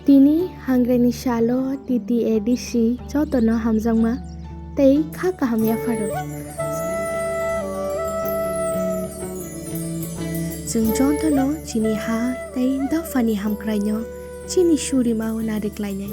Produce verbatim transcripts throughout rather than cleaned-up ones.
Tini hangre ni salo T T A D C jotono hamjakma tei kha kaham yapharo. Chwng jotono chini ha tei dophani hamkraino chini surima o nariklainai.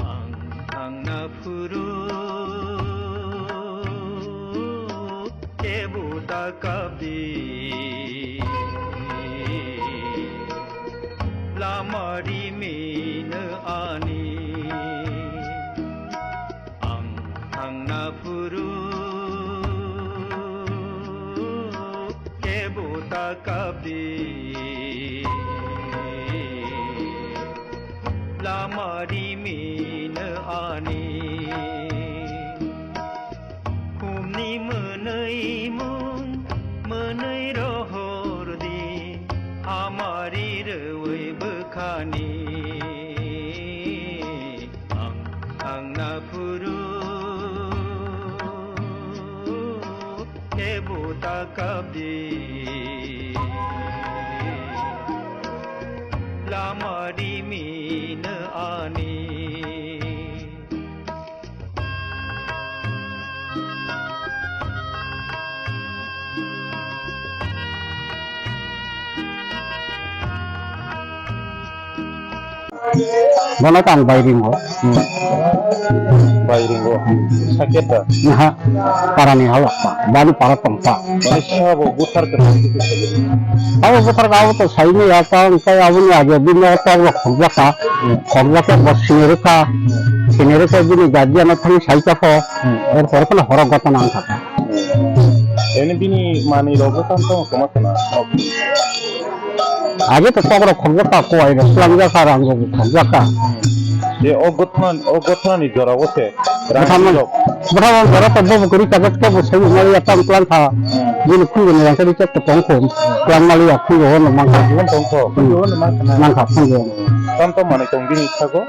Ang thangna phuru kebo ta kapdi, lama rimino ani. Ang thangna phuru kebo ta kapdi, lama rimino ani. Khumni mwnwi mung mwnwi rohor di, hamari rwi bwkhani. Ang thangna phuru kebo ta kapdi, lama rimino ani. Bono tang bai ringo. Hmm. Bai ringo. Saketa. Naha. Parani hawa. Bani para tongta. Mane sabo buthar ka. Abo buthar ka abo to saini ya ta, ang kai abo ni age bin ya ta abo khobjaka. Hmm. Khobjaka bo sinirika. Hmm. Sinirika bini guardian thang sai ta pho. Hmm. Er por kono horo gotona ang thaka. Eni bini manwi rok bwsang tong tongma khna. Age to tok rok khobjak ka, kowai rok swlangjak ka, rang rok khobjak ka. Je o gotna, o gotna ni jora o se rang rok. Bwtham jora to bobo kwrwi kagat khe bo sai mali ya tang klang kha. Hmm. Bini khulgo ni rang khe chek to tong khum. Hmm. Klang mali ya khulgo no mang kha. Khulgo tong kho. Hmm. Khulgo no mang kha. Mang kha khulgo. Tam to manwi tong bini thago.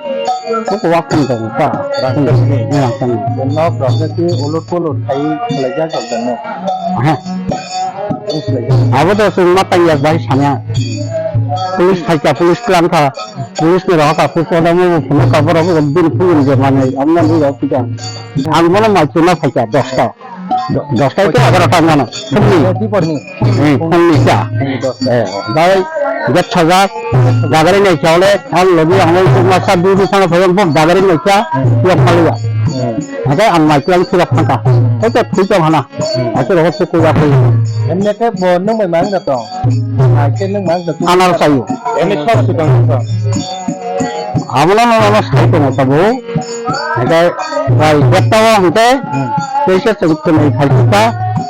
Koko wa khum tong pa. Rang khe ni. Rang khe ni. Nok rok khe ulot polot khai khlaijak rok jano. Aha. Abo to chwng ma tang yak bai sana. Police phaikha, police klang kha. Police ni rohor kha, police order mo phone kha, borok bo bin phone je manai, amna ni rok kha. Ang bono mai chuna phaikha, dosta. Do-, dosta ke egarota mano. Phone ni. Di porni. Hmm, phone ni sa. Hmm, dosta. Eh, bai, get sajak, dagari nai chole, ang logi ang masa dui di sana phone dagari nai sa, yok malia. Hmm. Hake ang mai klang sirok thangkha. Hake thui tong hana. Hmm. Ase rohor se kuya koi. Emne ke bo nung bai mang da tong. Ai ke nung mang da tong. Anar sayu. Emne sab se bang da tong. Abono no no sai tong ta bo. Hake bai betta wa hake. Hmm. Kaisa se kunai phai ta.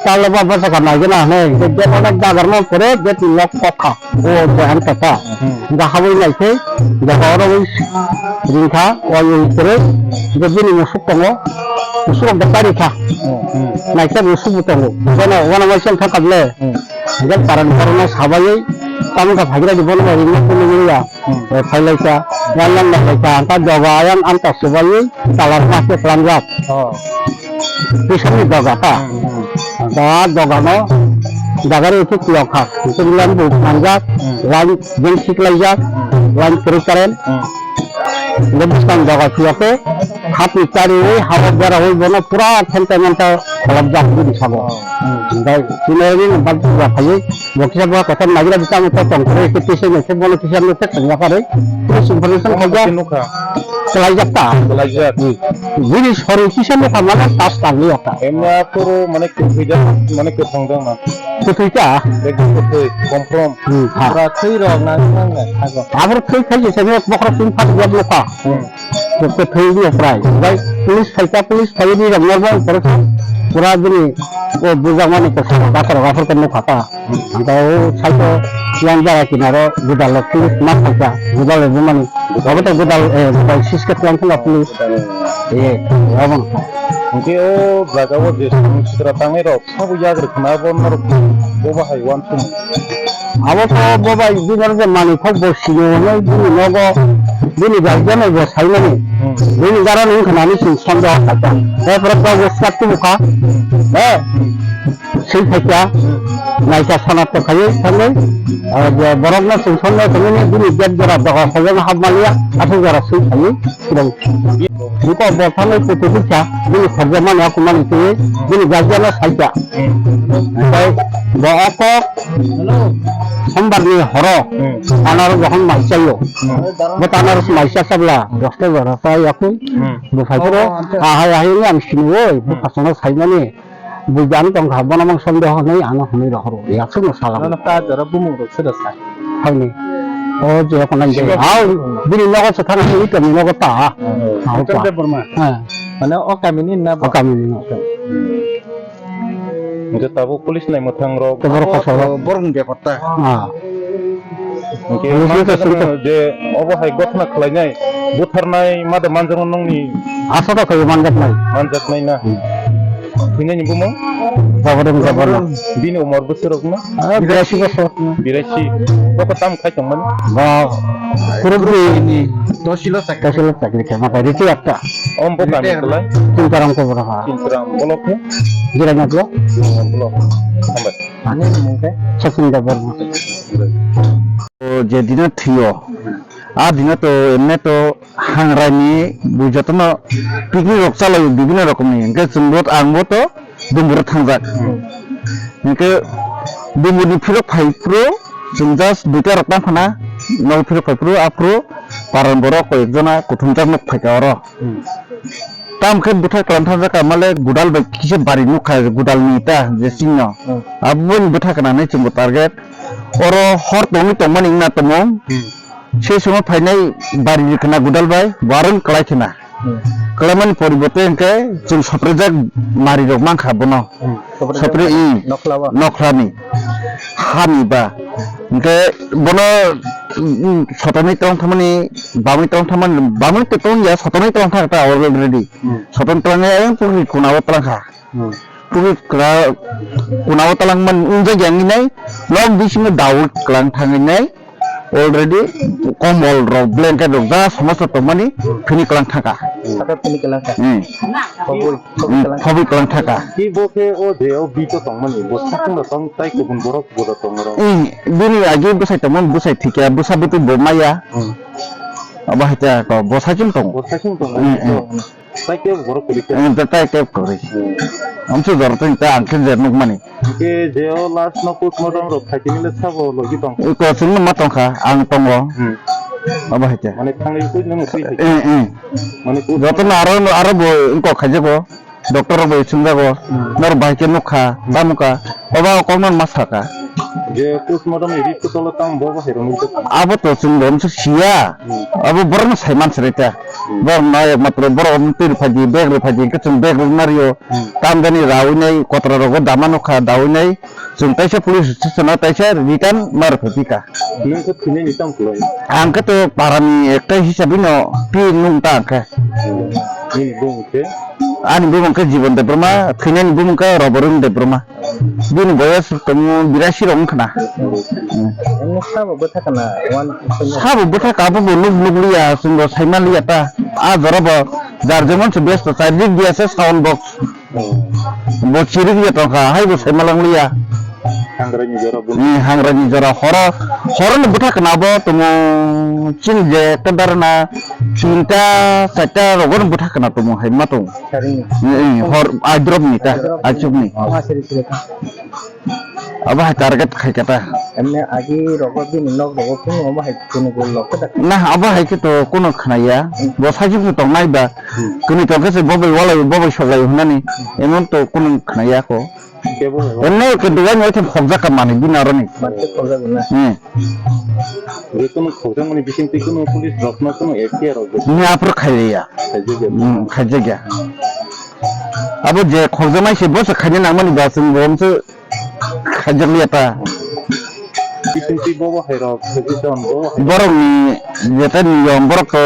Talo ba ba sa ka nai gana ne. Ke de onek dagar no pore de tin lok kokha. O de an ta ta. Hmm. Da haboi nai ke. Da oro ring kha. Wa yo pore. De bini musuk tongo. Musuk da kari kha. Hmm. Naikhe bo subu tongo. Bono, bono waisa wngkha kable. Hmm. Hingke parani borokno sabai, tamo kha phaikra di bono bai ringma kunu manya. Hmm. Eh, phailaisa, yang yang nailaisa, angka doga ayang angka subai, talar ma se klangjak. Oh. Bisani doga ta. Hmm, hmm. Angka doga no, dagari itu kiyok kha. Itu bilang bu manjak, hmm. Line jeng siklaijak, hmm. Line kiri karen. Hmm. Hingke bwskang doga phiya khe, hapni chariwi, habo berawi bono pura thengtai mantha kholopjak bini sago. Oh. Hmm. Bai, tini ini bal tu apa ye? Bo kisa bo kota nagira di tamu to tong kore ke pisa ne ke bono kisa ne te tong apa re? Terus information Bono khaja. Kisa nukha. Kelaijak ta. Kelaijak. Hmm. Bini soru kisa nukha mana tas tang ni apa? Emna kuru mane kuthuijak, mane kuthang jang na. Kuthuijak? Ekdom kuthwi, confirm. Hmm, ha. Pura thwi rok na nang na thago. Abor thwi khai je se bokro tin phat jab nukha. Hmm. Kok thwi ni prai. Bai, police phaika, police phai ni rang normal pura. Pura bini o bujak mani ko sa da kara ga phar ko nukha ta. Ang ta o sai ko yang jaga kinaro gudal lo police ma phaika. Gudal lo bumani. Abo ta gudal, eh, gudal sis ka tuang thang police. Eh, abang. Hwnkhe o jaga o je sitra tangnai rok sabo yagra khna abo norok bo bahai uansukmung. Abo to bo bai bini je manwi khok bo sini hwnwi bini nogo bini guardian bo saimani. Hmm. Bini dara nung khna ni sing sondeho khaikha. He pore to bo swk tubu kha. Hmm. He. Hmm. Swi phaikha. Hmm. Naikha sana to khaiwi thangwi. Ah, je borok no sing sondeho thangwi bini gate jora doga sajak hap maliya. Aswk jora swi khaiwi. Sirang. Buko bo thangwi kutu kisa, bini khorja mani aku mani twi, bini guardian no saikha. Tei bo oko sombar ni horo Hmm. Anaros jokhon mai chaio. Hmm. Bo anaros mai cha sabla, dosta jora cha yakung. Hmm. Bo phai phuru, Oh, acha. Ahai ahai wngwi ang sini oi, bo Hmm. khasano saimani. Buijan tongkha, bono mang sondeho hinwi ano hinwi rohoro. Yaksano sala. Nono ta jora bumung rok sida sa. Thangni. O je ko nang je. Sibo. Hao, bini nogo se thang ni kami nogo ta. Hmm. Hao Peter ta. Debbarma. Ha. Mane o kami ni na bo? O kami ni no. Hingke tabuk police nai mwthang rok. Tobor Abo kosoro. Borok ni bepar ta. Ah. Hingke Police ni manjak kasing ta. Je obo hai gotna khlainai, butharnai mada manjakno nongni Asa da khayo manjaknai. Manjaknai na. Hmm. Thwinani bumung? Babaram Jabarma. Bini umor bwswrok no? Ah, birashi bosor. Birashi. Boko tam khai tongmani? Ba, kurubri ni. Tosilo chakri. Tosilo chakri khe, maka riti atta. Om bo kami Riti tulai? Chintaram ko bora ha. Chintaram. Bolok he? Jiranya ko? Bolok. Hambai. Ani mungke? Sachin Jabarma. O je dina thio. A dina to, emne to, Hangraini bo jotono picnic rok chalaio bibinno rokomni, hingke chwngbo, angbo to Dumburo thangjak. Hmm. Hingke Dumburni phirok phai phuru chwng just duita rok tang phana, nogo phirok phai phuru aphuru paran borok koi ekjona kuthumjak nuk phaikha oro. Hmm. Tamkhe bwthai kwlwng thangjak ka male gudal bai kisa bari nukha gudalni ta je chwngno. Hmm. Aboni bwtha kwnanai chwngbo target. Oro hor tongwi tongmani wngna tongo. Hmm. Se somo phainai bari khna gudal bai warung kwlai khna. Hmm. Kwlaimani poribote hwnkhe chwng soprejak mari rok mankha bono. Hmm. Sopre, sopre i nokhla ba? Nokhlani hani ba. Hwnkhe bono, mm, sotonwi tong thamani, bamwi tong thamani, bamwi to tong ya, sotonwi tong thang ta already. Hmm. Soton tong ya, ayang pukri khuna o tlang kha. Hmm. Pukri kla-, kuna o talang man wngjakya wngwi nai, nok bisingo daui klang thangwi nai, already kombol rok, blanket rok, ja somosto tongmani, Hmm. Phini klang thangkha. Saka phini klang kha. Hmm. Khoboi, khoboi Hmm, klang kha. Khoboi klang thangkha. Ki bo khe o je o bito tongmani, bo sakung rok tong, tai kubun borok bo rok tong rok. Hmm, bini agi bwsai tongmani, bwsai thikya, bwsa butu bo maya. Hmm. Abo hai ta ko, bo sakung tong. Bo sakung tong. Hmm, hmm. Tai kebo borok kwrwi khe. Ang ta tai kebo kwrwi. Hmm. Amsa jora tong ta ang khe je nukmani. Hwnkhe je o last no postmortem rok khaitini le sabo logi tong. Ko chwngno ma tongkha, ang tongo. Hmm. Abo hai khe. Mane thangwi koi nang koi hai. Eh, eh. Mane ko jotono aro, aro bo wngkok khaijago. Doctor rok bai swngjago. Hmm. Norok bai khe nukha, Hmm. Tamo kha. Obo kokno ma sakha. Je postmortem ni report o tamo bo bo hai rwnwi tong. Abo to chwng bo siya. Hmm. Abo borokno sai man sibaita. Hmm. Borok no ekmatro borok twi rwphaidi, bag rwphaidi, hwnkhe chwng bag rwna rio. Hmm. Tamjani raui nai, kotra rogo dama nukha, daui nai. Chwng taisa police station o taisa return ma rwphai pika. Nwng khe thwinani tamo kwlai? Ang khe to parani ekta hisabi no pi nung ta ang khe. Hmm. Nini bumung khe? Ani bumung khe Jibon Debbarma, thwinani bumung khe Roborung Debbarma. Bini boyos tongo birasi rok wngkha na. Hmm. Emni sabo bwtha kana, wan. Sabo bwtha ka, abo bo nuk nuk liya, chwng bo sai man liya ta. A jora bo jar jemon se besto chai rik diya se sound box. Hmm. Bo chirik ya tongkha, hai bo sai malang liya. Hangrani jora bo. Hmm, hangrani jora horo, horo ni bwtha kana bo tongo chini je ta darna. Tinta, charta rogo no bwtha khna tongmo hai ma tong. Saring. Eh, eh, hor, aidrop ni ta, aidrop ni. Achuk ni. Ma siri siri ta. Abo hai target khai kata. Emne agi rogo bini nok rogo kuno abo hai kuno gol lok kata. Na, abo hai khe to kuno khna ya. Hmm. Bo sajik to tong nai ba. Hmm. Kuni tong khe se bo bai walai, bo bai soklai hunani. Hmm. Emon to kuno khna ya ko. Kebo hai. Emne ke dugan wai thum khobjak ka mani bini aro ni. Mate khobjak na. Hmm. Rikunu khokjakmani bisingtwi kunu police rokno kunu F I R rok bo Ni aphuru khailiya. Khaijak ya. Hmm, khaijak ya. Abo je khokjaknai se bo se khaina nangmani ba chwng bo se khaijak liya ta. Bisingtwi bobo hai rok, position bobo hai. Borok ni jeta niyom borok to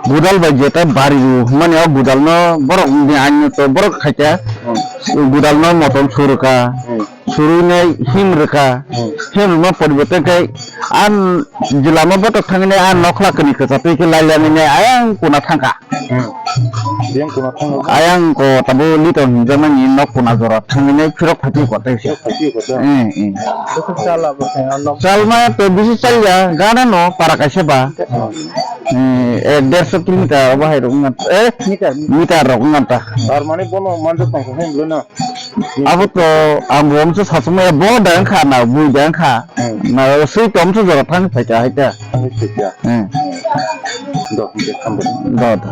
gudal bai jeta bari ru mani o gudal no borok ni ain to borok khaika. Hmm. Gudal no motom surka. Hmm. Surui nai him rwkha. Hmm. Him rwma poriborte khe an jilama botok thangwi nai an nokla kani kwchatwi khe lailani nai ayang kuna thangkha. Hmm. Yang kuna thangkha. Ayang ko tabo liton hinjakmani nok kuna jora thangwi nai phirok phaitwi kotai se. Phirok phaitwi kotai. Eh, eh. Bwswk chala bo khe nok. Chalma to bisi chalya gana no para kaisa ba. Hmm. Eh, ek derso kilometer obo hai rok wngkha. Eh, meter, meter rok wngkha ta. Tar mane bono manjak tongkha hwn bwlwino. Abo to ang bo omsa sasukmaya bo da wngkha na bui da wngkha. Hmm. Na sui to omsa jora thang phaikha hai ta. Thangwi phaikha. Hmm. Do, do, hambai. Do, do.